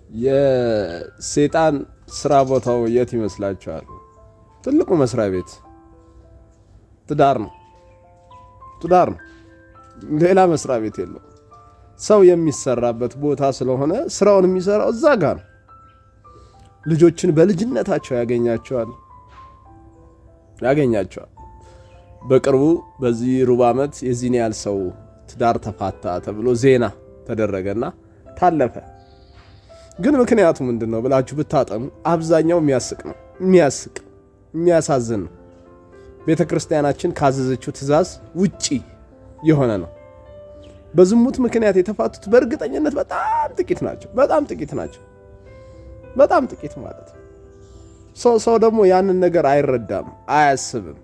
የሴጣን ስራ ቦታው የት ይመስላችኋል? ትልቁ መስሪያ ቤት ትዳር ነው። ትዳር ነው። ሌላ መስሪያ ቤት የለው። ሰው የሚሰራበት ቦታ ስለሆነ ስራውን የሚሰራው እዛ ጋር ነው። ልጆችን በልጅነታቸው ያገኛቸዋል ያገኛቸዋል። በቅርቡ በዚህ ሩብ ዓመት የዚህን ያህል ሰው ትዳር ተፋታ ተብሎ ዜና ተደረገና ታለፈ። ግን ምክንያቱ ምንድን ነው ብላችሁ ብታጠኑ አብዛኛው የሚያስቅ ነው። የሚያስቅ፣ የሚያሳዝን ነው። ቤተ ክርስቲያናችን ካዘዘችው ትእዛዝ ውጪ የሆነ ነው። በዝሙት ምክንያት የተፋቱት በእርግጠኝነት በጣም ጥቂት ናቸው። በጣም ጥቂት ናቸው። በጣም ጥቂት ማለት ነው። ሰው ደግሞ ያንን ነገር አይረዳም፣ አያስብም።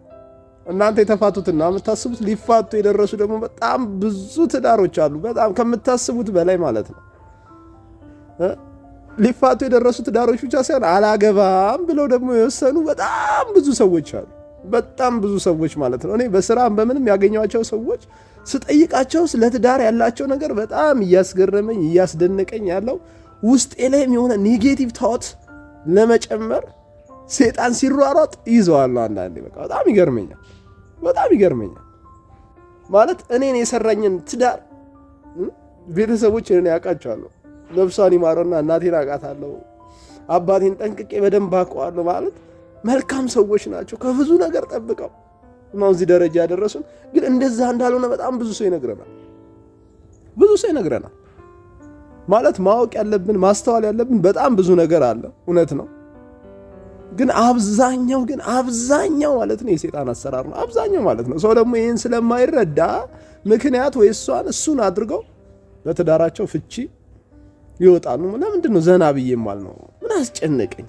እናንተ የተፋቱትና የምታስቡት፣ ሊፋቱ የደረሱ ደግሞ በጣም ብዙ ትዳሮች አሉ። በጣም ከምታስቡት በላይ ማለት ነው። ሊፋቱ የደረሱ ትዳሮች ብቻ ሳይሆን አላገባም ብለው ደግሞ የወሰኑ በጣም ብዙ ሰዎች አሉ። በጣም ብዙ ሰዎች ማለት ነው። እኔ በስራም በምንም ያገኘኋቸው ሰዎች ስጠይቃቸው ስለ ትዳር ያላቸው ነገር በጣም እያስገረመኝ፣ እያስደነቀኝ ያለው፣ ውስጤ ላይም የሆነ negative thought ለመጨመር ሴጣን ሲሯሯጥ ይዘዋለሁ። አንዳንዴ በቃ በጣም ይገርመኛል። በጣም ይገርመኛል። ማለት እኔን የሰራኝን ትዳር ቤተሰቦች እኔ ያውቃቸዋለሁ። ነፍሷን ይማረውና እናቴን አውቃታለሁ። አባቴን ጠንቅቄ በደንብ አውቀዋለሁ። ማለት መልካም ሰዎች ናቸው። ከብዙ ነገር ጠብቀው ነው እዚህ ደረጃ ያደረሱን። ግን እንደዛ እንዳልሆነ በጣም ብዙ ሰው ይነግረናል። ብዙ ሰው ይነግረናል። ማለት ማወቅ ያለብን፣ ማስተዋል ያለብን በጣም ብዙ ነገር አለ። እውነት ነው። ግን አብዛኛው ማለት ነው የሴጣን አሰራር ነው። አብዛኛው ማለት ነው። ሰው ደግሞ ይህን ስለማይረዳ ምክንያት ወይ እሷን እሱን አድርገው በትዳራቸው ፍቺ ይወጣሉ። ለምንድን ነው ዘና ብዬ ነው? ምን አስጨነቀኝ?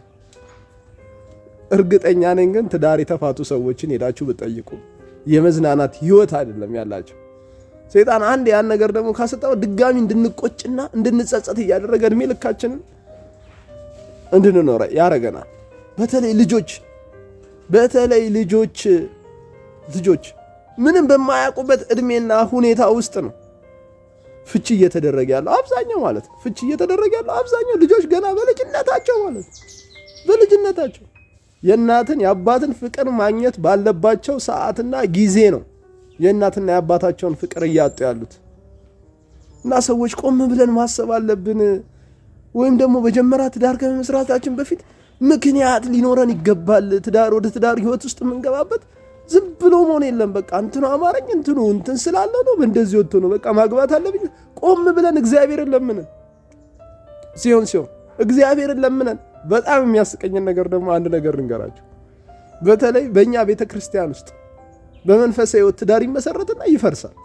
እርግጠኛ ነኝ ግን ትዳር የተፋቱ ሰዎችን ሄዳችሁ ብትጠይቁ የመዝናናት ህይወት አይደለም ያላቸው። ሰይጣን አንድ ያን ነገር ደግሞ ካሰጣው ድጋሚ እንድንቆጭና እንድንጸጸት እያደረገ እድሜ ልካችንን እንድንኖረ ያደርገናል። በተለይ ልጆች ምንም በማያውቁበት እድሜና ሁኔታ ውስጥ ነው ፍቺ እየተደረገ ያለው አብዛኛው ማለት ነው። ፍቺ እየተደረገ ያለው አብዛኛው ልጆች ገና በልጅነታቸው ማለት ነው። በልጅነታቸው የእናትን የአባትን ፍቅር ማግኘት ባለባቸው ሰዓትና ጊዜ ነው የእናትና የአባታቸውን ፍቅር እያጡ ያሉት። እና ሰዎች ቆም ብለን ማሰብ አለብን። ወይም ደግሞ መጀመሪያ ትዳር ከመመስራታችን በፊት ምክንያት ሊኖረን ይገባል። ትዳር ወደ ትዳር ህይወት ውስጥ የምንገባበት ዝም ብሎ መሆን የለም። በቃ እንትኑ አማረኝ፣ እንትኑ እንትን ስላለው ነው፣ እንደዚህ ወጥቶ ነው፣ በቃ ማግባት አለብኝ። ቆም ብለን እግዚአብሔርን ለምነን ሲሆን ሲሆን እግዚአብሔርን ለምነን። በጣም የሚያስቀኝን ነገር ደግሞ አንድ ነገር ልንገራችሁ። በተለይ በእኛ ቤተ ክርስቲያን ውስጥ በመንፈሳዊ ህይወት ትዳር ይመሰረትና ይፈርሳል።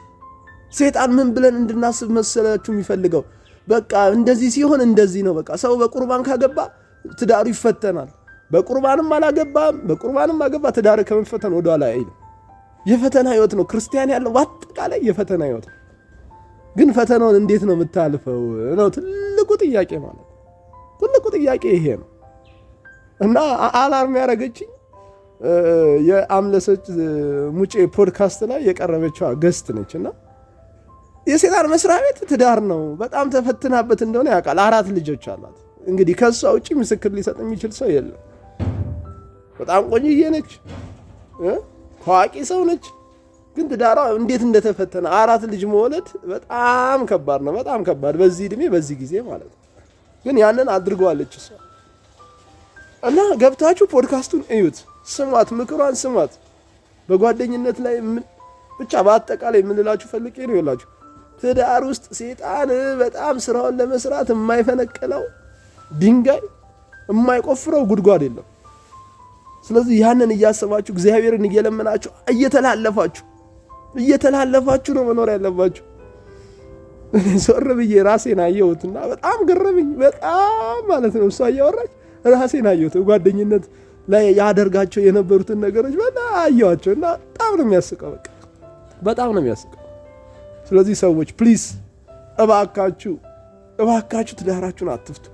ሴጣን ምን ብለን እንድናስብ መሰላችሁ የሚፈልገው? በቃ እንደዚህ ሲሆን እንደዚህ ነው። በቃ ሰው በቁርባን ካገባ ትዳሩ ይፈተናል። በቁርባንም አላገባም፣ በቁርባንም አገባ፣ ትዳር ከመፈተን ወደኋላ አይልም። የፈተና ህይወት ነው ክርስቲያን ያለው፣ በአጠቃላይ የፈተና ህይወት ነው። ግን ፈተናውን እንዴት ነው የምታልፈው ነው ትልቁ ጥያቄ ማለት። ትልቁ ጥያቄ ይሄ ነው። እና alarm ያደረገችኝ የአምለሰት ሙጬ ፖድካስት ላይ የቀረበችዋ guest ነች። እና የሴጣን መስሪያ ቤት ትዳር ነው። በጣም ተፈትናበት እንደሆነ ያውቃል። አራት ልጆች አሏት። እንግዲህ ከእሷ ውጭ ምስክር ሊሰጥ የሚችል ሰው የለም። በጣም ቆንጅዬ ነች፣ ታዋቂ ሰው ነች። ግን ትዳሯ እንዴት እንደተፈተነ፣ አራት ልጅ መውለድ በጣም ከባድ ነው። በጣም ከባድ በዚህ እድሜ፣ በዚህ ጊዜ ማለት ነው። ግን ያንን አድርገዋለች እሷ። እና ገብታችሁ ፖድካስቱን እዩት፣ ስሟት፣ ምክሯን ስሟት። በጓደኝነት ላይ ብቻ በአጠቃላይ የምንላችሁ ፈልጌ ነው ይላችሁ፣ ትዳር ውስጥ ሴጣን በጣም ስራውን ለመስራት የማይፈነቅለው ድንጋይ፣ የማይቆፍረው ጉድጓድ የለም። ስለዚህ ያንን እያሰባችሁ፣ እግዚአብሔርን እየለመናችሁ፣ እየተላለፋችሁ እየተላለፋችሁ ነው መኖር ያለባችሁ። ዞር ብዬ ራሴን አየሁትና በጣም ገረመኝ። በጣም ማለት ነው። እሷ እያወራች ራሴን አየሁት። ጓደኝነት ላይ ያደርጋቸው የነበሩትን ነገሮች በጣም አየኋቸው እና በጣም ነው የሚያስቀው። በቃ በጣም ነው የሚያስቀው። ስለዚህ ሰዎች please፣ እባካችሁ እባካችሁ ትዳራችሁን አትፍቱ።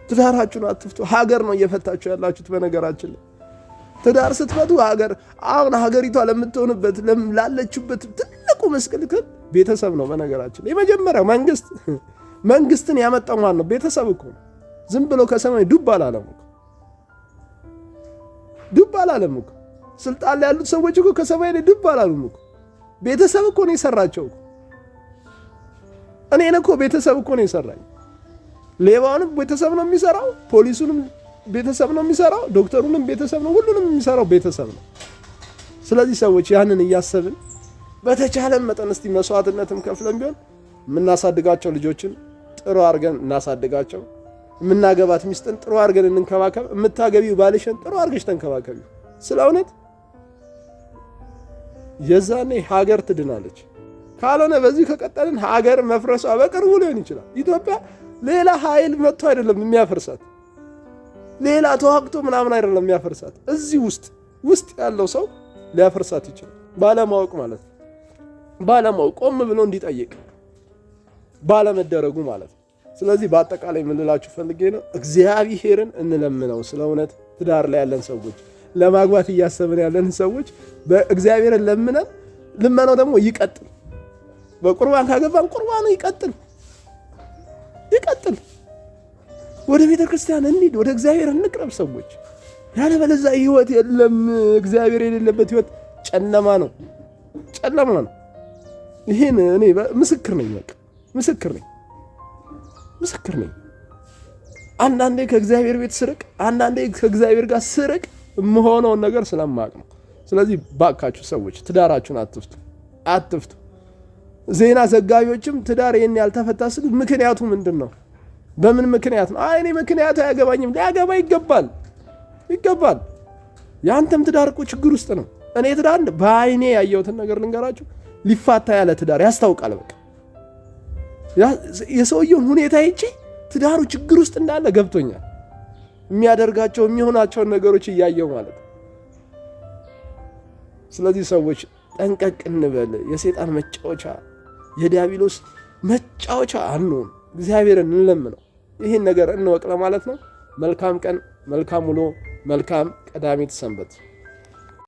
ትዳራችሁን አትፍቱ። ሀገር ነው እየፈታችሁ ያላችሁት። በነገራችን ላይ ትዳር ስትፈቱ ሀገር፣ አሁን ሀገሪቷ ለምትሆንበት፣ ላለችበት ትልቁ ምስቅልቅል ቤተሰብ ነው። በነገራችን ላይ የመጀመሪያው መንግስት መንግስትን ያመጣው ማን ነው? ቤተሰብ እኮ ነው። ዝም ብሎ ከሰማይ ዱብ አላለም እኮ፣ ዱብ አላለም እኮ። ስልጣን ላይ ያሉት ሰዎች እኮ ከሰማይ ላይ ዱብ አላሉም እኮ። ቤተሰብ እኮ ነው የሰራቸው እኮ። እኔን እኮ ቤተሰብ እኮ ነው የሰራኝ። ሌባውንም ቤተሰብ ነው የሚሰራው፣ ፖሊሱንም ቤተሰብ ነው የሚሰራው፣ ዶክተሩንም ቤተሰብ ነው፣ ሁሉንም የሚሰራው ቤተሰብ ነው። ስለዚህ ሰዎች ያንን እያሰብን በተቻለን መጠን እስቲ መስዋዕትነትም ከፍለን ቢሆን የምናሳድጋቸው ልጆችን ጥሩ አድርገን እናሳድጋቸው። የምናገባት ሚስትን ጥሩ አድርገን እንንከባከብ። የምታገቢው ባልሽን ጥሩ አድርገሽ ተንከባከቢው። ስለ እውነት የዛኔ ሀገር ትድናለች። ካልሆነ በዚህ ከቀጠልን ሀገር መፍረሷ በቅርቡ ሊሆን ይችላል። ኢትዮጵያ ሌላ ኃይል መጥቶ አይደለም የሚያፈርሳት፣ ሌላ ተዋግቶ ምናምን አይደለም የሚያፈርሳት። እዚህ ውስጥ ያለው ሰው ሊያፈርሳት ይችላል። ባለማወቅ ማለት ነው። ባለማወቅ ቆም ብሎ እንዲጠይቅ ባለመደረጉ ማለት ነው። ስለዚህ በአጠቃላይ የምንላችሁ ፈልጌ ነው፣ እግዚአብሔርን እንለምነው። ስለ እውነት ትዳር ላይ ያለን ሰዎች፣ ለማግባት እያሰብን ያለን ሰዎች በእግዚአብሔርን ለምነን ልመናው ደግሞ ይቀጥል። በቁርባን ካገባን ቁርባኑ ይቀጥል ይቀጥል። ወደ ቤተ ክርስቲያን እንሂድ፣ ወደ እግዚአብሔር እንቅረብ ሰዎች። ያለበለዚያ ህይወት የለም። እግዚአብሔር የሌለበት ህይወት ጨለማ ነው፣ ጨለማ ነው። ይሄን እኔ ምስክር ነኝ፣ በቃ ምስክር ነኝ፣ ምስክር ነኝ። አንዳንዴ ከእግዚአብሔር ቤት ስርቅ፣ አንዳንዴ ከእግዚአብሔር ጋር ስርቅ የምሆነውን ነገር ስለማቅ ነው። ስለዚህ ባካችሁ ሰዎች ትዳራችሁን አትፍቱ፣ አትፍቱ። ዜና ዘጋቢዎችም ትዳር ይህን ያልተፈታ ስሉ ምክንያቱ ምንድን ነው? በምን ምክንያት ነው? አይ እኔ ምክንያቱ አያገባኝም። ሊያገባ ይገባል፣ ይገባል። የአንተም ትዳር እኮ ችግር ውስጥ ነው። እኔ ትዳር በአይኔ ያየሁትን ነገር ልንገራችሁ። ሊፋታ ያለ ትዳር ያስታውቃል። በቃ የሰውየውን ሁኔታ ይቺ ትዳሩ ችግር ውስጥ እንዳለ ገብቶኛል። የሚያደርጋቸው የሚሆናቸውን ነገሮች እያየው ማለት ነው። ስለዚህ ሰዎች ጠንቀቅ እንበል። የሰይጣን መጫወቻ፣ የዲያብሎስ መጫወቻ አንሁን። እግዚአብሔርን እንለምነው። ይህን ነገር እንወቅ ለማለት ነው። መልካም ቀን፣ መልካም ውሎ፣ መልካም ቀዳሚት ሰንበት።